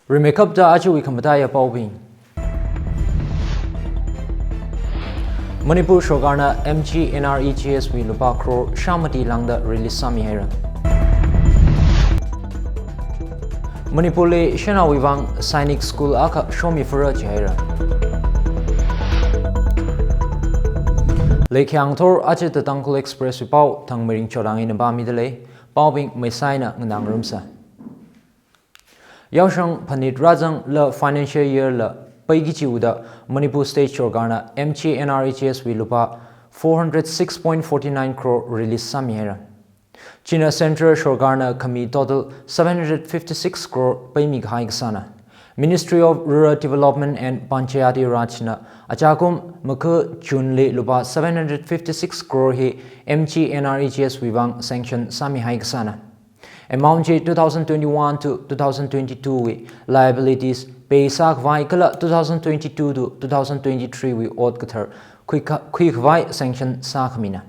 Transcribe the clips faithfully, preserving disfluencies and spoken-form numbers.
Rimeikapta ajawui khamataiya paobing. Manipur sorkarna M G N R E G S wui lupā crore shāmati lāngda release sāmihaira. Manipurli shanaowui vang Sainik School akha shomifura jihaira. Leikhayang thor aja The Tangkhul Express wui pao Thangmeiring Chodang eina pāmidalei, paobing meisaina nganāngarumsa. Yaoshang phanit rāzangla financial year la paiki chiwuda Manipur State sorkarna M G N R E G S wui lupā four hundred six point forty nine crore release sāmihaira. China Central sorkarna khami total seven hundred fifty six crore paimi kahai kasāna. Ministry of Rural Development and Panchayati Raj na achakum makha June li lupā seven hundred fifty six crore hi M G N R E G S wui vang sanction sāmihai kasāna. Amount chi two thousand twenty-one to two thousand twenty-two wui liabilities pay sākhavai kala two thousand twenty-two to two thousand twenty-three wui ot kathar khuikha-, khuikhavai sanction sākhamina.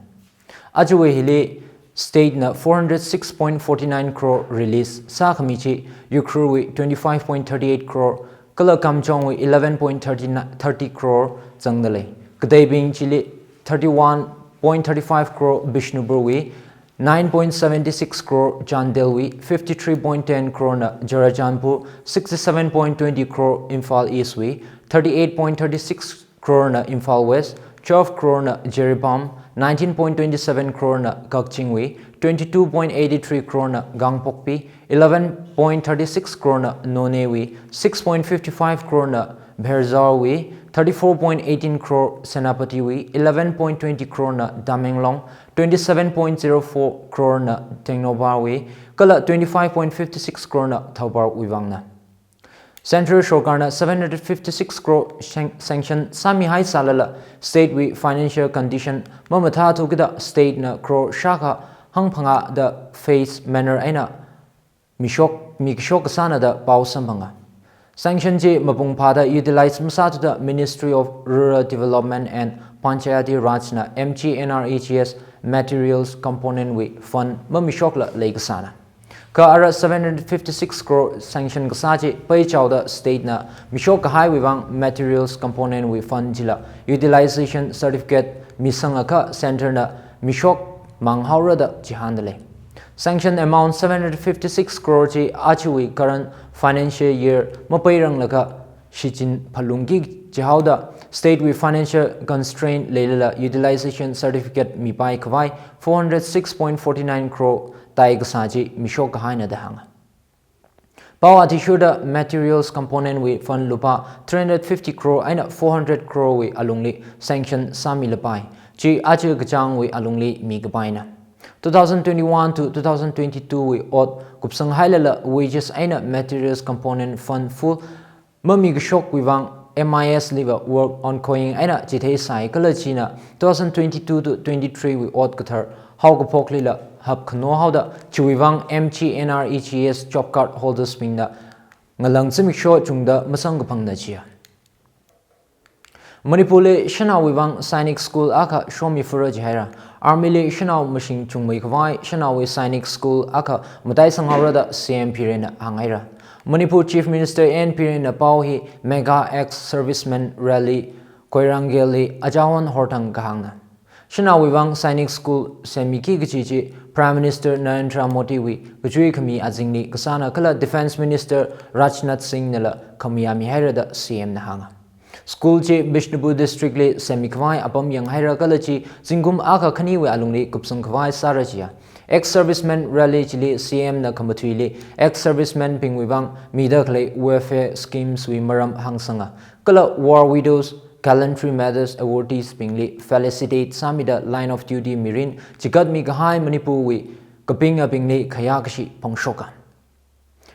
Ajawui hili state na four hundred six point forty nine crore release sākhami chi Ukhrul wui twenty-five point thirty-eight crore kala Kamjong wui eleven point thirty, thirty crore zangdalei. Kateibing chili thirty-one point thirty-five crore Bishnupur wui, nine point seventy-six crore Chandel wui, fifty-three point ten crore na Churachandpur, sixty-seven point twenty crore Imphal East wui, thirty-eight point thirty-six crore na Imphal West, twelve crore na Jiribam, nineteen point twenty-seven crore na Kakching wui, twenty-two point eighty-three crore na Kangpokpi, eleven point thirty-six crore na Noney wui, six point fifty-five crore na Pherzawl wui, thirty-four point eighteen crore Senapati wui, eleven point twenty crore na Tamenglong, twenty-seven point zero four crore na Tengnoupal wui, kala twenty-five point fifty-six crore na Thoubal wui vangna. Central sorkarna seven hundred fifty-six crore shan-, sanction sāmihai sālala, state wui financial condition mamathāthu kida state na crore shākha hangphangā da phase manner eina mishok, mikashok kasāna da pao samphanga. Sanction chi mapung phāda utilize masāthuda Ministry of Rural Development and Panchayati Raj na M G N R E G S materials component wui fund mamishokla leikasāna. Kha ara seven hundred fifty-six crore sanction kasā chi peichaoda state na mishok kahaiwui vang materials component wui fund chila utilization certificate misangakha center na mishok manghaora da chihāndalei. Sanction amount seven hundred fifty-six crore chi ajawui current financial year mapeiranglaga shichin phalungki jihaoda state wui financial constraint leilala utilization certificate mipai khavai four hundred six point forty nine crore tai kasā chi mishok kahaina da hānga. Pao athishurda materials component wui fund lupā three hundred fifty crore eina four hundred crore wui alungli sanction sāmilapai. Chi aja kachāngwui alungli mikapaina. Two thousand twenty-one to two thousand twenty-two wui ot kupsanghailala wages eina materials component fund full mamikashokwui vang M I S liva work ongoing eina chitheisai kala china two thousand twenty-two to twenty-three wui ot kathar haokaphoklila hapkhano haoda chiwui vang M G N R E G S job card holders bingna ngalang zimiksho chungda masangkaphangna jiya. Manipurli shanaowui vang Sainik School akha shomifura jihaira. Army li shanao mashing chungmei khavai shanaowui Sainik School akha mataisanghaora da C M Biren na hānghaira. Manipur Chief Minister N Biren na pao hi Mega Ex-Serviceman Rally Koirangel li ajahon horthang kahāngna. Shanaowui vang Sainik School semmiki kaji chi Prime Minister Narendra Modi wui kachui khami azingli kasāna kala Defence Minister Rajnath Singh nala khamayā mihaira da C M na hānga. School chi Bishnupur District li semmi khavai apam yanghaira kala chi zingkum akha khaniwui alungli kupsang khavai sāra jiya. Ex-serviceman rally chili C M na khamathuili ex-serviceman bingwui vang mida khalei welfare schemes wui maram hāngsanga. Kala War Widows, Gallantry Medals awardees bingli felicitate sāmida line of duty mirin chigatmi kahai Manipur wui kapingabingli khayākashi phongshoka.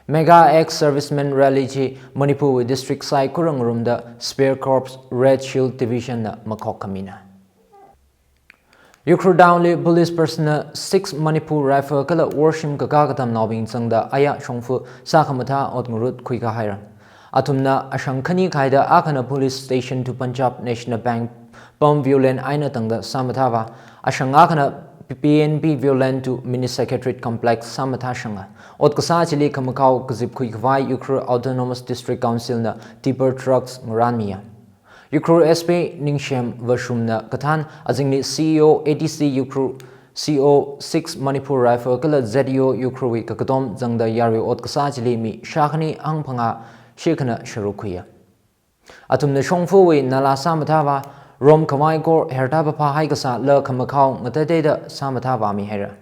Mega Ex-Serviceman Rally chi Manipur wui district saikora ngarumda Spear Corps Red Shield Division na makhok khamina. Ukhrul Town li police personnel six Manipur Rifle kala worshim kakā katamnaobing zangda aya shongfa sākhamathā ot ngarut khuikahaira. Athumna ashang khani khaida akhana police station to Punjab National Bank Palm View Lane eina tangda sāmathāva, ashang akhana P N P Viewland to Mini Secretariat Complex sāmathāshanga. Ot kasā chili khamakhao kazipkhui khavai Ukhrul Autonomous District Council na tipper trucks ngaranmiya. Ukhrul S P Ningshem Vashumna kathān azingli C E O A D C Ukhrul, C O six Manipur Rifle kala Z E O Ukhrulwui kakatom zangda yarui ot kasā chili mi shākhani hangphangā shikhana sharuk khuiya. Athumna shongfawui nala sāmathāva, rom khavai kor herta papha hai kasā la khamakhao ngatateida sāmathāvāmihaira.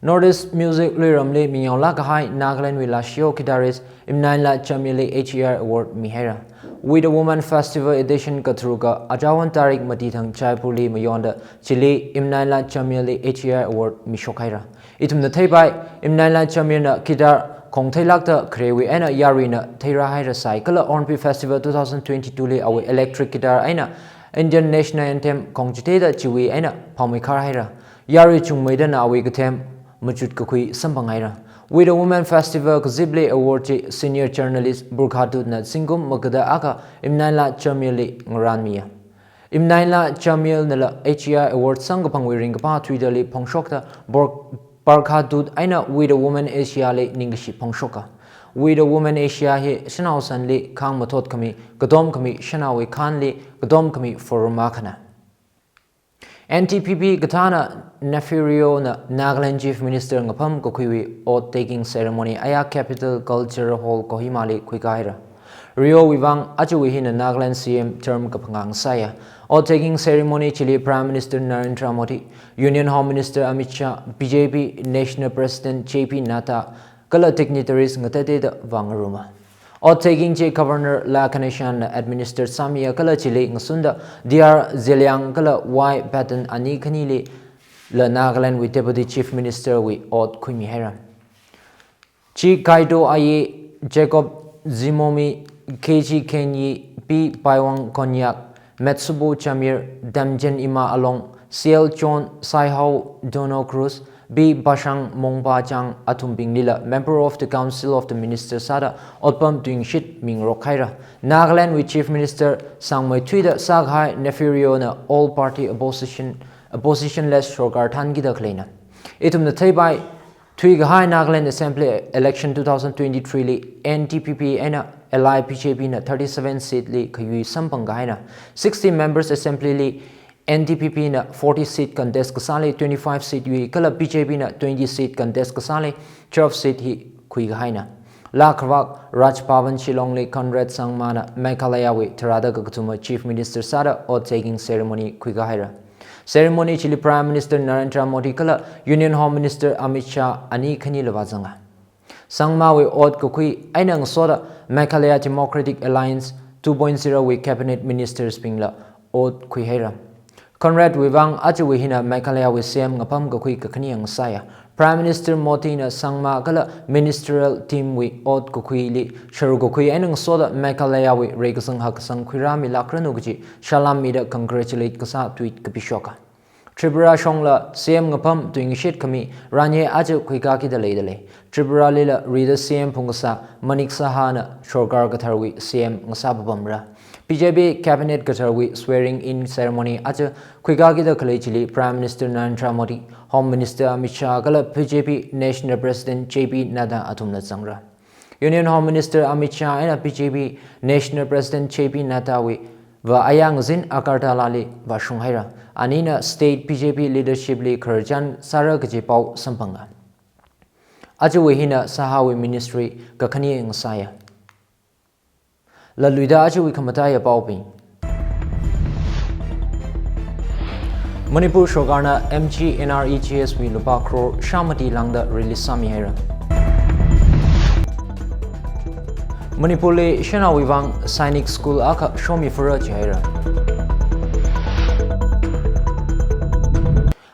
North East music luiramli mingyao lākahai Nagalandwui lashio guitarist Imnaila Jamil li H E R Award mihaira. We the Women Festival Edition katharuka achawan tarik mati thang Jaipur li mayonda chili Imnaila Jamil li H E R Award mishokhaira. Ithumna theipai, Imnaila Jamil na guitar khong theilākta kharewui eina yaruina theirāhairasai kala Hornbill Festival two thousand twenty-two li awui electric guitar eina Indian National Anthem khong chitheida chiwui eina phamuikharhaira. Yarui chungmeida na awui kathem machut kakhui samphanghaira. We the Women Festival kazipli award chi senior journalist Burkha Dut na zingkum magada akha Imnaila Jamil li ngaranmiya. Imnaila Jamil nala H E R Award samkaphangwui ringkaphā Twitter li phongshokta Bor-, Burkha Dut eina We the Women Asia li ningkashi phongshoka. We the Women Asia hi shanao sanli khāng mathot khami, katom khami shanaowui khānli katom khami forum akhana. N D P P kathāna Neiphiu Rio na Nagaland Chief Minister ngapham kakhuiwui oath taking ceremony aya Capitol Cultural Hall Kohima li khuikāhaira. Rio wui vang ajawui hina Nagaland C M term kaphangā ngasāya. Oath taking ceremony chili Prime Minister Narendra Modi, Union Home Minister Amit Shah, B J P National President J P Nadda, kala dignitaries ngatateida vāngaruma. Oath taking chi Governor La Ganesan na administer sāmiya kala chili ngasunda D R Zeliang kala Y Patton ani khanili la Nagalandwui Deputy Chief Minister wui oath khuimihaira. Chi Kaido Ayi, Jacob Zimomi, K G Kenyi, P Paiwang Konyak, Metsubo Jamir, Damjen Ima Along, C L John, Saihao Dono Cruz, B Bashang Mongba Chang athumbinglila Member of the Council of the Minister sāda otpam tuingshit mingarokhaira. Nagalandwui Chief Minister sāngmeithuida sākahai Neiphiu Rio na all party opposition, opposition less sorkar thānkida khaleina. Ithumna theipai, thuikahai Nagaland Assembly election two thousand twenty-three li N D P P eina ally B J P na thirty-seven seat li khayui samphangkahaina. Sixty members assembly li N D P P na forty seat contest kasāli twenty-five seat yui kala B J P na twenty seat contest kasāli twelve seat hi khuikahaina. Laa khavak Raj Bhavan Shillong li Conrad Sangma na Meghalaya wui tharāda kakathuma Chief Minister sāda oath taking ceremony khuikahaira. Ceremony chili Prime Minister Narendra Modi kala Union Home Minister Amit Shah ani khanila vāzanga. Sangma wui oath kakhui eina ngasoda Meghalaya Democratic Alliance two point zero wui cabinet ministers bingla oath khuihaira. Conrad wui vang ajawui hina Meghalaya wui C M ngapham kakhui kakhane ngasāya. Prime Minister Modi na Sangma kala ministerial team wui oath kakhuili sharuk kakhui eina ngasoda Meghalaya wui reikasang hakkasang khuirāmilākranu kaji salam mida congratulate kasā tweet kapishoka. Tripura shongla C M ngapham tuingashit khami ranye aja khuikakida leidalei. Tripura lila rida C M phungkasā Manik Saha na sorkar katharwui C M ngasā papamra. B J P cabinet katharwui swearing in ceremony aja khuikakida khalei chili Prime Minister Narendra Modi, Home Minister Amit Shah kala B J P National President J P Nadda athumla zangra. Union Home Minister Amit Shah eina B J P National President J P Nadda wui vā aya ngazin Agartala li vāshunghaira. Anina state B J P leadership li khararchan sāra kaji pao samphanga. Ajawui hina Saha wui ministry kakhane ngasāya. Laluida ajawui khamataiya paobing. Manipur sorkarna M G N R E G S wui lupā crore shāmati lāngda release sāmihaira. Manipurli shanaowui vang Sainik School akha shomifura jihaira.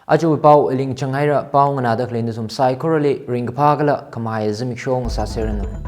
Ajawui pao iling changhaira, pao nganāda khalei nathum saikorali ringkaphā kala khamahai zimiksho ngasāseranu.